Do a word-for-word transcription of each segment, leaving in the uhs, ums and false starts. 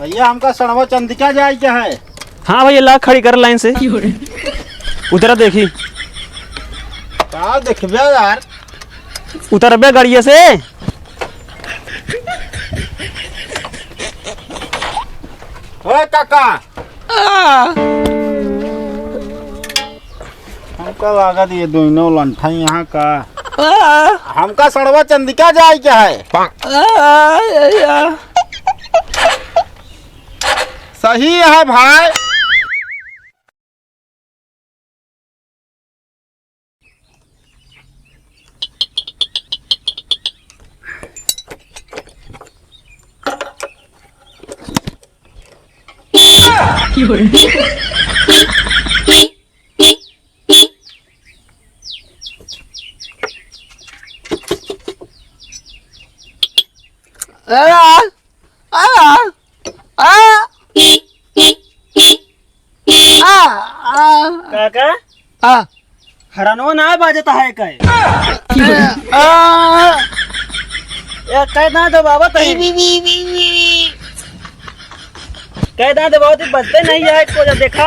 भैया, हमका सड़वा चंदिका जाए के है। हाँ भैया, ला खड़ी कर लाइन से। उतरा देखी। का देखबे यार? उतरबे गड़िया से। ओए काका। हमका लागत ये दोनों लंठा यहाँ का। हमका सड़वा चंदिका जाए के है। सही है भाई। काका? आ। हरनवा ना बाजत है कहे। आ। ए, कह ना दबावत है। कह ना दबावत है, बजते नहीं है को, जब देखा।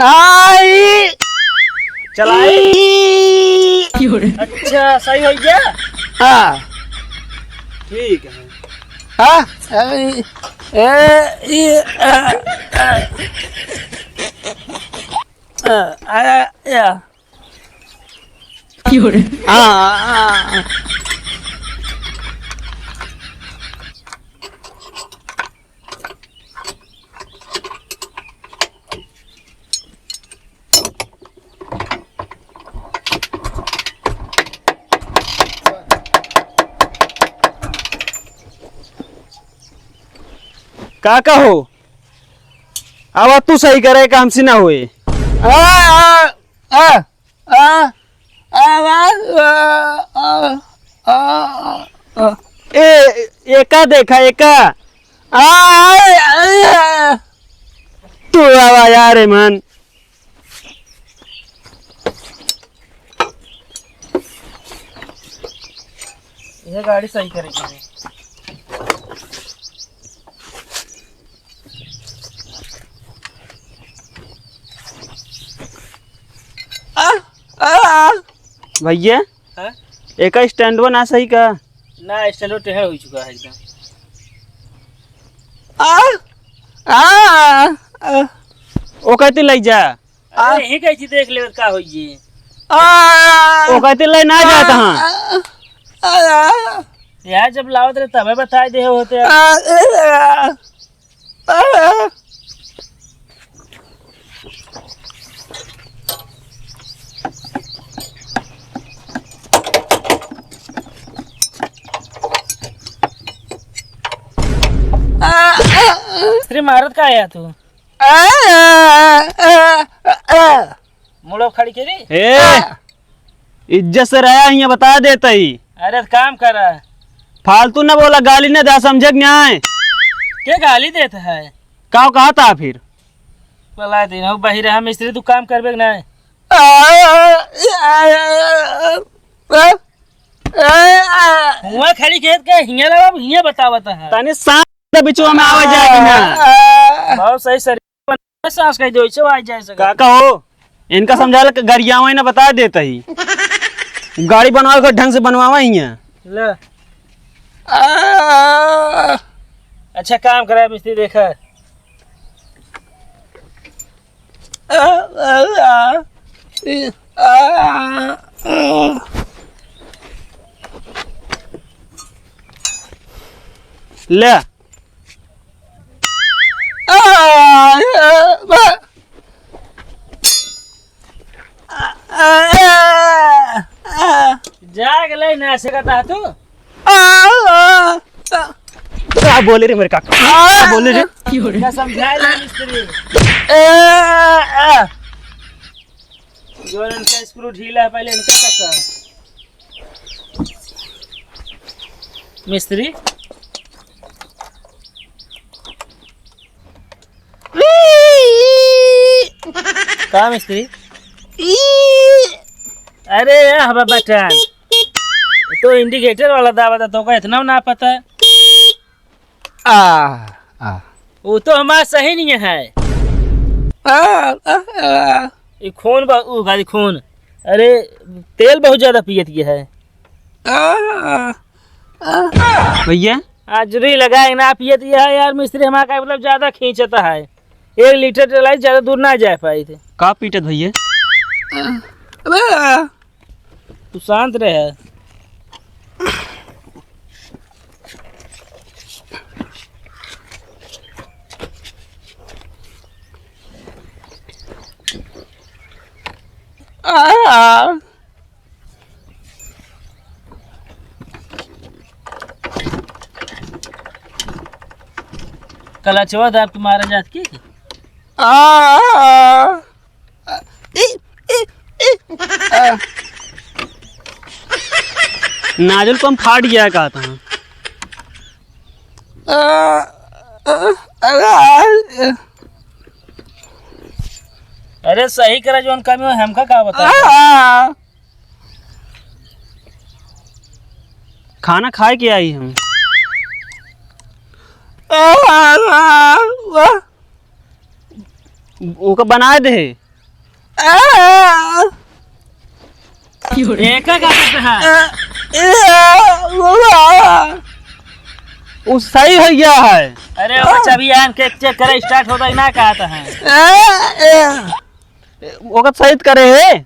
आई। चलाई। अच्छा, सही हो गया? हाँ। ठीक है। हाँ? ए, ए, ई, आ, आ, आ, आ, या। हाँ, हाँ। का कहो? अब तू सही करे, काम से ना होए। आ, आ, आ। आ, आ, आ, आ, आ, आ, आ। ए, एका देखा, एका। आ, आ, आ। तू आवा यार, ए मन। ये गाड़ी सही करेगी। आ, आ, आ। भैया, हाँ? एका स्टैंडवा ना सही का? ना, स्टैंडवा टेढ़ा हो चुका है एकदम। आ, आ, आ। ओ कहती ले जा। अरे, आ। यही कही थी, देख ले का होई जी। आ। ओ कहती ले ना जात हाँ। आ, आ, आ। यार, जब लावत रहे तबे बताई दे होते। आ, आ, आ। अरे मारत का है तू? मुड़ो खड़ी के रे। ए, इज्जत से रहा, हियाँ बता देत ही। अरे काम कर। फालतू न बोला, गाली न दे, समझे कि नहीं? के गाली देत है? का कहा था फिर? बोला दिन हो बही रहा मिस्त्री, तू काम करबे कि नहीं? हुआ खड़ी खेत के हियाँ लगा, हियाँ बतावत है। तनी शांत बिचवा में आवे जाए कि ना? बहुत सही सर। सांस कह दो, इसे आ जाए सके। का कहो? इनका समझा ले, गरियावा ही ना बता देता ही। गाड़ी बनवावे के ढंग से बनवावा ही है। ले। आ। अच्छा काम करा मिस्त्री, देखा। आ, आ, आ, ई, आ, आ। ले। आ, आ, बा-, आ, आ, आ, आ। जाग ले ना सकता तू। आ, आ, आ। का बोले रे मेरे काका? आ, का बोले रे? क्या समझाए ले मिस्त्री? ए, आ। जो इनका स्क्रू ढीला है, पहले इनका कसा। मिस्त्री। का मिस्त्री? अरे या हवा बटन, तो इंडिकेटर वाला दाबा था, तो का इतना ना पता? आ, आ। वो तो हमार सही नहीं है। आ, आ, आ। ये खून बा-, ऊ गाड़ी खून। अरे, तेल बहुत ज्यादा पियत ये है। आ, आ, आ। भैया? आज री लगा के ना पियत ये है यार, मिस्त्री हमारा का मतलब ज्यादा खींचता है। एक लीटर डलाई ज्यादा दूर ना जा पाई थे। का पीटत भैया? आ, अबे, आ। तू शांत रहे। आ। कलचवा दाब तुम्हारे जात की? आ। ई, ई, ई, आ। नाजुल पंप फाट गया है, कहा था। आ, आ, आ, आ। अरे सही करा, जौन कमी हो, हमका का बता? आ। खाना खाए के आई हम। आ, आ, आ। ओका बनाए दे। आ! एका का करते हैं? आ! आ! उ सही हो गया है। अरे, ओका चाबी आन के चेक करे, स्टार्ट होता ही ना कहता है। आ! आ! ओका सही करे है।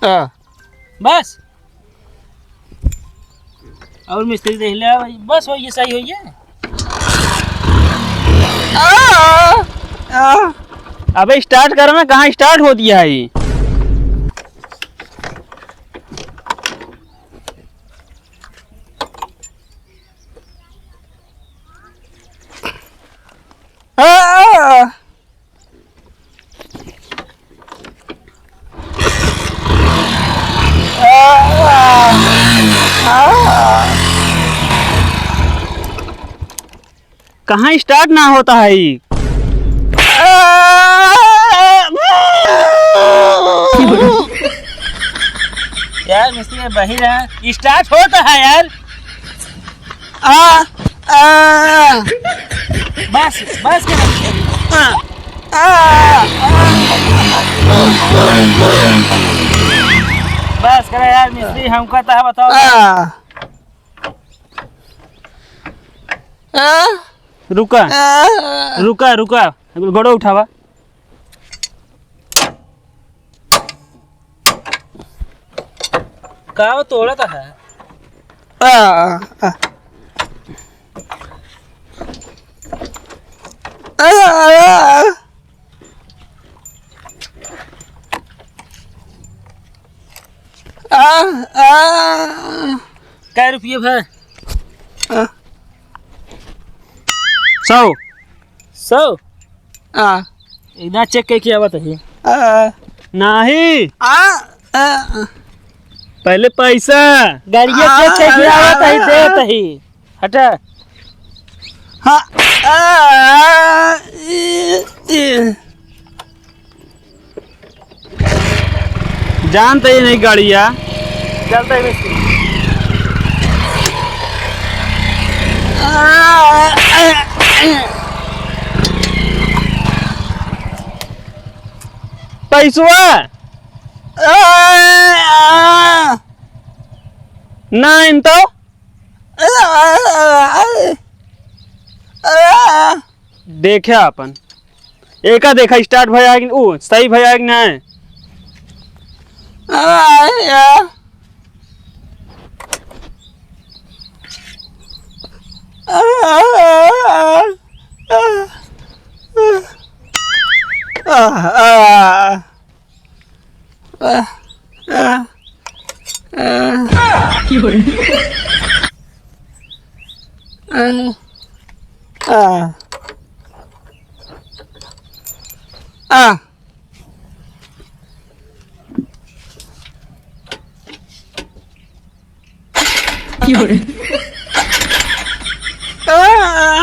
आ! बस। और मिस्त्री देख ले भाई, बस हो, ये सही हो ये। आ, आ। अबे स्टार्ट करो ना, कहाँ स्टार्ट होती है ये? आ, आ। कहाँ स्टार्ट ना होता है ई? यार मिस्त्री, ये बहिर है, स्टार्ट होता है यार। आ, आ। बस, बस कर। आ, आ, आ। बस करा यार मिस्त्री, हमका तो बताओ। आ। आ। रुका, आ। रुका, रुका, गोड़ो उठावा। का वो तोड़त है? आ, आ। आ, आ, आ। आ, आ। कै रुपये भा? आ। सौ। सौ? आ। इतना चेक करके आवत है। आ। नाही। आ, आ। पहले पैसा। गाड़िया आ, चेक करके आ, आवत है, आ, देत ही। हटा। हाँ। आ, ई, ई। जानते ही नहीं गाड़िया। चलते ही मिस्त्री। पैसवा। ना इन तो। देखे आपन। एका देखा, स्टार्ट भया है कि, ऊ, सही भया है कि नाहीं?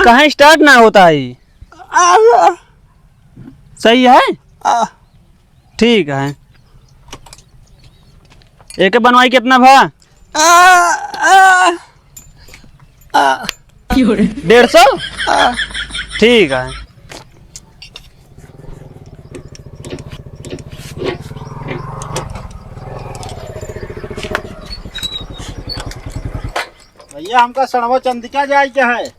काहे स्टार्ट ना होता है? सही है? ठीक है। एके बनवाई कितना भा? आ, आ, आ। डेढ़ सौ? आ। ठीक है। भैया, हमका सड़वा चंदिका जाए के है।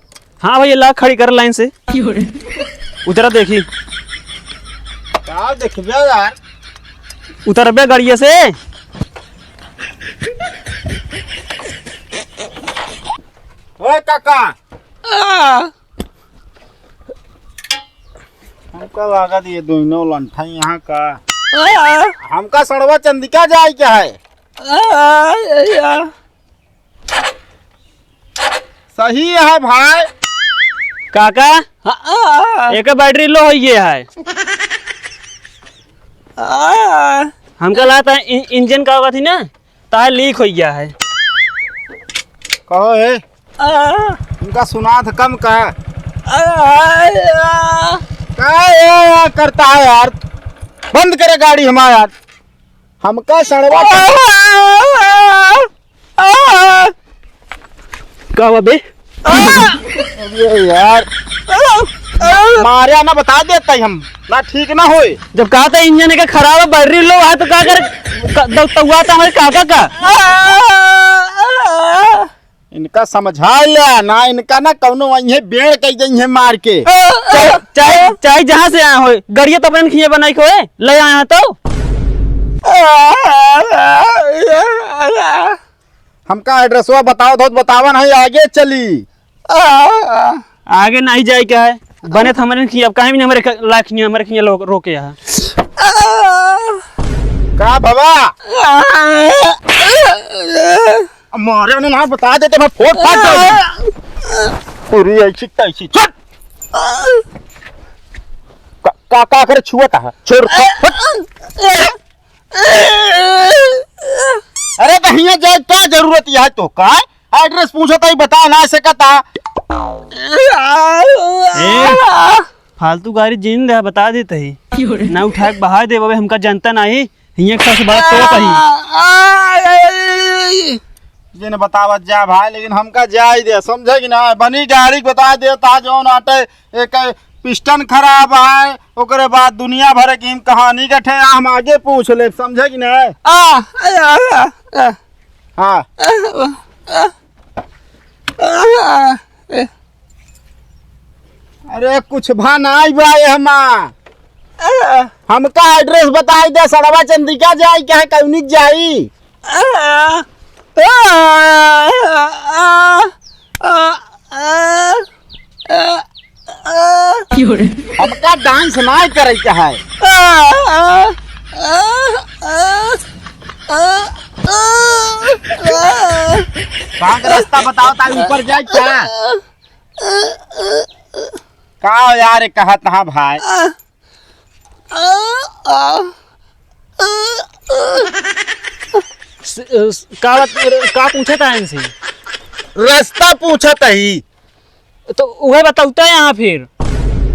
हाँ भैया, ला खड़ी कर लाइन से। उतरा देखी। का देखबे यार? उतरबे गाड़िया से। ओए काका। आ। हमका लागत ये दोनों लंठा यहाँ का। आ। हमका सड़वा चंदिका जाए के है। आ, आ, आ। सही है भाई। काका, हाँ, हाँ। एक बैटरी लो हो गया है। हाँ। हमका लागत है इ-, इंजन का होगा थी ना, तार लीक हो गया है। कहो है, हाँ। उनका सुना था कम का। हाँ, हाँ। का ये करता है यार, बंद करे गाड़ी हमारा यार। हमका सड़वा आ, आ, आ, आ। का हुआ बे? आ। अबे यार, आ, आ। मारे ना बता देता ही हम, ना ठीक ना होए। जब कहा था इंजन के खराब है, बैटरी लो है तो का कर, का, दौतुआ था हमारे काका का। आ, आ, आ। इनका समझा ले ना, इनका ना कौनो वहीं बेड़ कई जइहे मार के। चाहे, चाहे, चाहे जहाँ से आए होए, गड़िया तो अपन खिए बनाई खोए, ले आए हैं तो। हमका एड्रेसवा बताओ तो बतावन है, आगे चली। आगे नहीं जाए क्या है, बने तो हमारे खिए, अब कहीं भी नहीं हमारे ख-, लाख नहीं हमारे खिए लोग रोके यहाँ। का बाबा? मारे उन्हें ना बता देते, मैं फोड़ फाड़ जाऊंगी। पूरी ऐसी तैसी, चुप। का, का, का करे छुआ था? छोड़, छोड़, छोड़। अरे तो हियां जाए का जरूरत है तो का? एड्रेस पूछो तो ही बता ना सकता। ए, फालतू गाड़ी जिन दे, बता देते ही। ना उठा के बहा दे, बाबे, हमका जनता नहीं। हियां के सबसे बड़ा तोप ही। जिन बतावत जा भाई, लेकिन हमका जाए दे, समझे कि ना? बनी गाड़ी के बता देता, जौन आटे एक पिस्टन खराब है, ओकरे बाद दुनिया भर की हम कहानी गठे, हम आगे पूछ ले, समझे कि ना? आ, आ, आ, आ, आ। हाँ। आ, आ, आ, आ, ए। अरे कुछ भा नाई बा ये हमा। आ। हमका एड्रेस बताई दे, सड़वा चंदिका जाई, कहाँ कौनी जाई? आ, आ, आ, आ, आ, आ, आ। हमका डांस नाई करे के है। आ, आ, आ, आ, आ, आ, आ। कहाँ का रास्ता बताओ, ताकि ऊपर जाए क्या? का हो यार, ये कहत हाँ भाई? स-, स-, का बात, का पूछत है इनसे? रास्ता पूछत ही। तो उहे बताउता है यहाँ फिर।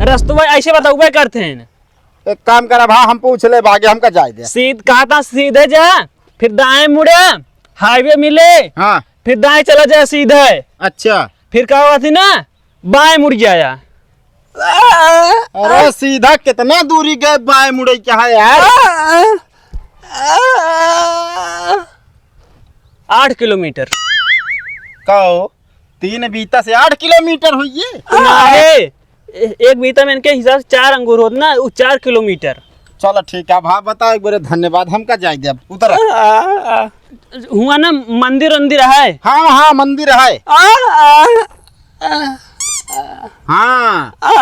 रस्तवा ऐसे बताउबे करते हैं। एक काम करा भा, हम पूछ ले, आगे हमका जाए दे। सीध-, कहा था सीधे जा, फिर दाएं मुड़े, हाईवे मिले, हाँ। फिर दाएं चला जाए सीधे। अच्छा। फिर का हुआ थी ना, बाएं मुड़ जाया। अरे सीधा कितना दूरी गए, बाएं मुड़े क्या है यार? आठ किलोमीटर। का हो? तीन बीता से आठ किलोमीटर हुई है? ना है। ए-, एक बीता में इनके हिसाब से चार अंगूर होत ना, वो चार किलोमीटर। चलो ठीक है, अब हाँ बताओ एक बार, धन्यवाद, हमका जाए दे अब, उतर। आ, आ, हुआ ना मंदिर उंदिर है? हाँ, हाँ, मंदिर है। आ, आ, आ, हाँ, आ।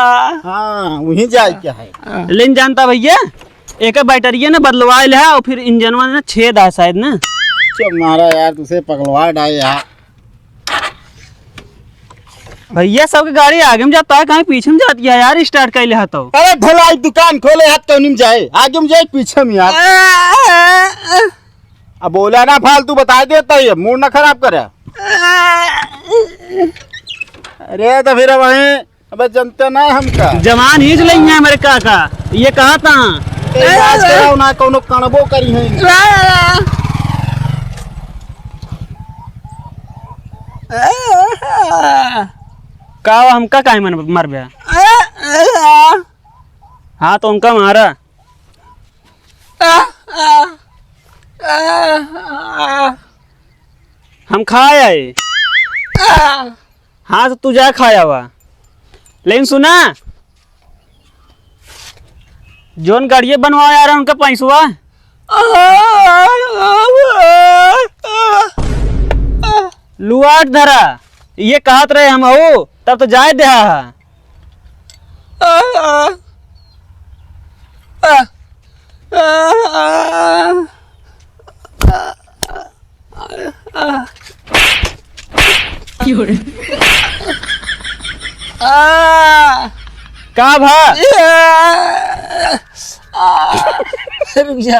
हाँ, वहीं जाए के है। लेकिन जानता भैया, एक बैटरिया ना बदलवा ले है और फिर इंजनवा ना छेद है शायद ना। चुप मारा यार, तुसे पगलवा डाए यार। भैया, सबके गाड़ी आगे में जाता है, कहीं पीछे में जाती है यार, स्टार्ट कर ले तो। अरे ढलाई दुकान खोले हाथ, कौन में जाए, आगे में जाए, पीछे में यार। अब बोला ना फालतू, बता देता है, मूड ना खराब करे। अरे तो फिर वहीं, अबे जनते ना हमका। जवान ही से लेंगे हमारे काका, ये कहा था। ए, इलाज कराओ ना, कौनो कणबो करी है। का हुआ, हमका काहे मन-, मरबे? हाँ, तो हमका मारा। हम खाए आए। हाँ, तो तू जा खाया हुआ। लेकिन सुना, जोन गाड़िए बनवाए आ रहा उनका पैसवा। लुआट धरा, ये कहत रहे हम हऊ, तब तो जाए देहा हा। का भा? रुक जा।